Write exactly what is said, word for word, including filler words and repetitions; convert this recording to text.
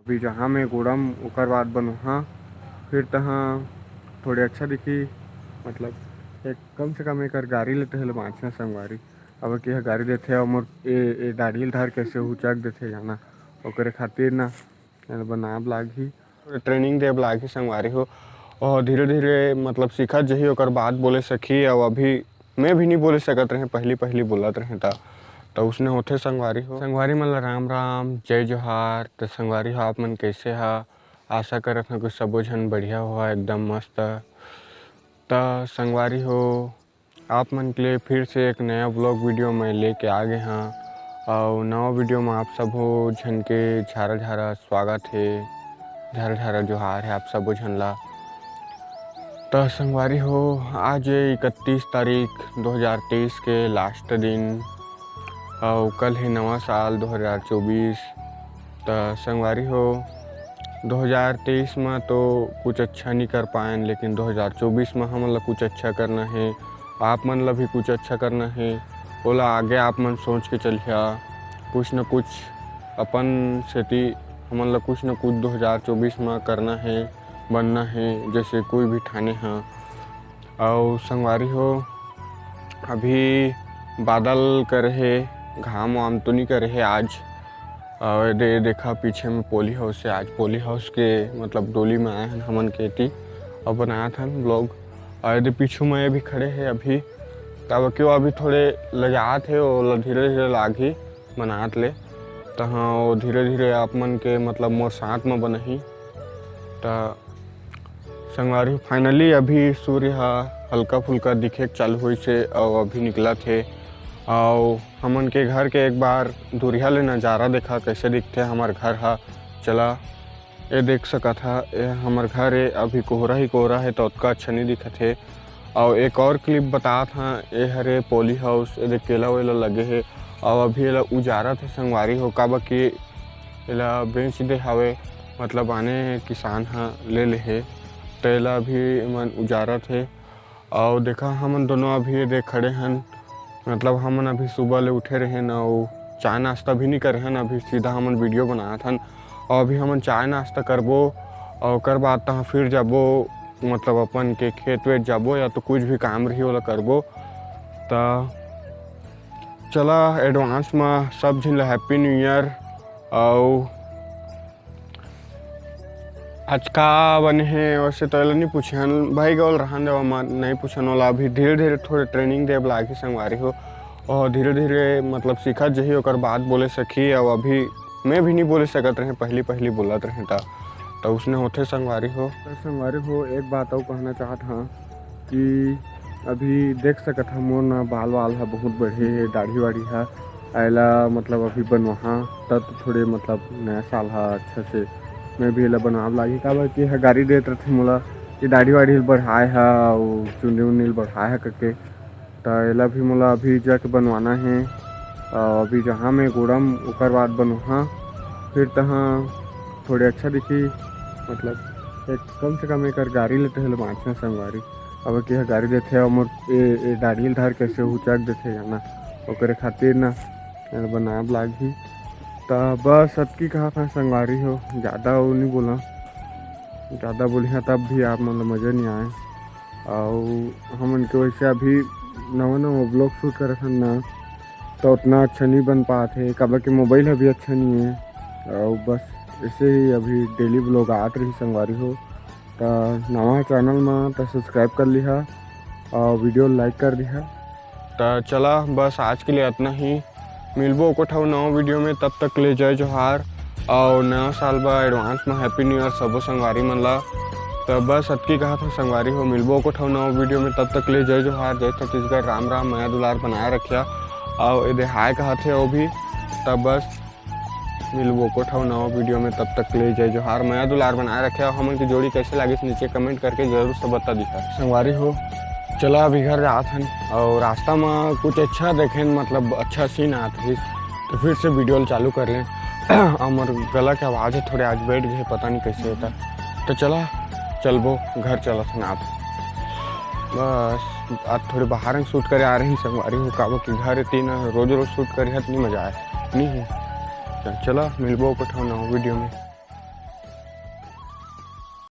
अभी जहाँ मैं गोड़म, ओकर बाद बनोहा, फिर तहाँ थोड़े अच्छा दिखी। मतलब, एक कम से कम एकर गाड़ी लेते हेले बाँचना संगवारी। अब के गाड़ी देथे अउ मोर ए, ए दाढ़ी ल धर के से हुचक देथे जाना, ओकरे खातिर ना एला बनाब लागही, training देब लागही संगवारी हो। और धीरे धीरे मतलब सीखत जही, ओकर बाद बोले सकही। अउ अभी मैं भी नहीं बोले सकत रहे, पहली पहली बोलत रहे ता, त उसने होथे संगवारी हो। संगवारी मन ला राम राम, जय जोहार। त संगवारी हो, आप मन कैसे हा? आशा करत हूँ कि सबो झन बढ़िया हो, एकदम मस्त। त संगवारी हो, आप मन के लिए फिर से एक नया vlog video मैं लेके आ गए हाँ। और नवा video में आप सबो झन के झारा झारा स्वागत है, झारा झारा जोहार है आप सबो झन ला। त संगवारी हो, आज इकतीस तारीख दो हज़ार तेईस के last दिन, और कल है नवा साल दो हज़ार चउबीस। त संगवारी हो, दो हज़ार तेईस में तो कुछ अच्छा नहीं कर पाएन, लेकिन दो हज़ार चउबीस में हमन ला कुछ अच्छा करना है, आप मन ला भी कुछ अच्छा करना है। ओला आगे आप मन सोच के चलिहा, कुछ न कुछ अपन सेती हमन ला कुछ न कुछ दो हज़ार चउबीस में करना है, बनना है, जैसे कोई भी ठाने हाँ। अउ संगवारी हो, अभी बादल करे हे, घाम वाम तो नहीं करे हे आज। अउ दे, देखा पीछे में पोली हाउस है, आज पोली हाउस के मतलब डोली में आए हन हमन के ती अउ बनात हन vlog। अउ दे पीछू में ये भी खड़े हे अभी, तब क्यों अभी थोड़े लजात हे, ओला धीरे धीरे लागही बनात ले। तहाँ वो धीरे धीरे आप मन के मतलब मोर साथ में बनही। त संगवारी हो, finally अभी सूर्य ह हल्का फुल्का दिखे के चालू होइस हे अउ अभी निकलत हे। अउ हमन के घर के एक बार दूरिहा ले नज़ारा देखा, कैसे दिखथे हमर घर ह। चला, ये देख सकत ह, ये हमर घर ए, अभी कोहरा ही कोहरा हे, त ओतका अच्छा नहीं दिखत हे। अउ एक और clip बतात ह, ये हरे पोली हाउस, ये देख केला वेला लगे हे, अउ अभी एला उजारत हे संगवारी हो, काबर कि एला बेच दे हावे, मतलब आने किसान ह ले ले हे, त एला अभी एमन उजारत हे। अउ देखा, हमन दोनों अभी ये देख खड़े हन, मतलब हमन अभी सुबह ले उठे रहेन अउ चाय नाश्ता भी नहीं करे हन, अभी सीधा हमन video बनात हन। अउ अभी हमन चाय नाश्ता करबो अउ ओकर बाद तहाँ फिर जाबो, मतलब अपन के खेत वेत जाबो या तो कुछ भी काम रही ओला करबो। त चला, advance में सब झिन ला Happy New Year। अउ आज का बने हे, वैसे तो एला नहीं पूछन भाई, गौल रहन देवा, मैं नहीं पूछन वाला। अभी धीरे धीरे थोड़े training देब लागही संगवारी हो, और धीरे धीरे मतलब सीखत जही, ओकर बाद बोले सकही। अउ अभी मैं भी नहीं बोले सकत रहे, पहली पहली बोलत रहे ता, त उसने होथे संगवारी हो। त संगवारी हो, एक बात अउ कहना चाहत हाँ कि अभी देख सकत हा मोर ना बाल वाल हा बहुत बढ़े हे, दाढ़ी वाढ़ी हा। एला मतलब अभी बनवाहा, तब तो थोड़े मतलब नया साल हा अच्छा से मैं भी एला बनवाब लागही, काबर कि एहा गारी देत रथे मोला कि दाढ़ी वाढ़ी ल बढ़ाए हा अउ चुन्नी उन्नी ल बढ़ाए हा करके। त एला भी मोला अभी जाके बनवाना हे। अ, अभी जहाँ मैं गोड़म ओकर बाद बनवाहा, फिर तहाँ थोड़े अच्छा दिखी, मतलब एक कम से कम एकर गारी लेते हेले बाँचना संगवारी। अब के गारी देथे अउ मोर ए, ए दाढ़ी ल धर के से हुचक देथे जाना, ओकरे खातिर ना एला बनाब लागही। त बस अतकी कहा था संगवारी हो, ज़्यादा वो नहीं बोला, ज़्यादा बोलिहा तब भी आप मन ल मज़ा नहीं आए। अउ हमन के वैसे अभी नवा नवा vlog shoot करत हन ना, तो उतना अच्छा नहीं बन पात हे, काबर के mobile अभी अच्छा नहीं है। अउ बस ऐसे ही अभी daily vlog आत रही संगवारी हो। त नवा channel में त subscribe कर लिहा अउ video like कर दिहा। त चला, बस आज के लिए इतना ही। मिलबो एको ठो नवा video में, तब तक ले जय जोहार अउ नवा साल बा advance में Happy New Year सबो संगवारी मन ला। त बस अतकी कहा था संगवारी हो, मिलबो एको ठो नवा video में, तब तक ले जय जोहार, जय छत्तीसगढ़, राम राम, मया दुलार बनाए रखिया। अउ एदे हाय कहा थे वो भी। त बस मिलबो एको ठो नवा video में, तब तक ले जय जोहार, मया दुलार बनाए रखे। अउ हमन की जोड़ी कैसे लागिस नीचे comment करके जरूर से बता दिहा संगवारी हो। चला अभी घर जात हन अउ रास्ता में कुछ अच्छा देखेन, मतलब अच्छा scene आत रहिस, तो फिर से video ल चालू कर लें। हमर गला के आवाज़ है थोड़े आज बैठ गए, पता नहीं कैसे होता। तो चला चलबो घर, चलत हन आप। बस आज थोड़े बाहर में shoot करे आ रही संगवारी हो, काबर कि घर एती ना रोज रोज shoot करे हत नहीं मज़ा आए, नहीं है। चल चला मिलबो एको ठो नवा video में।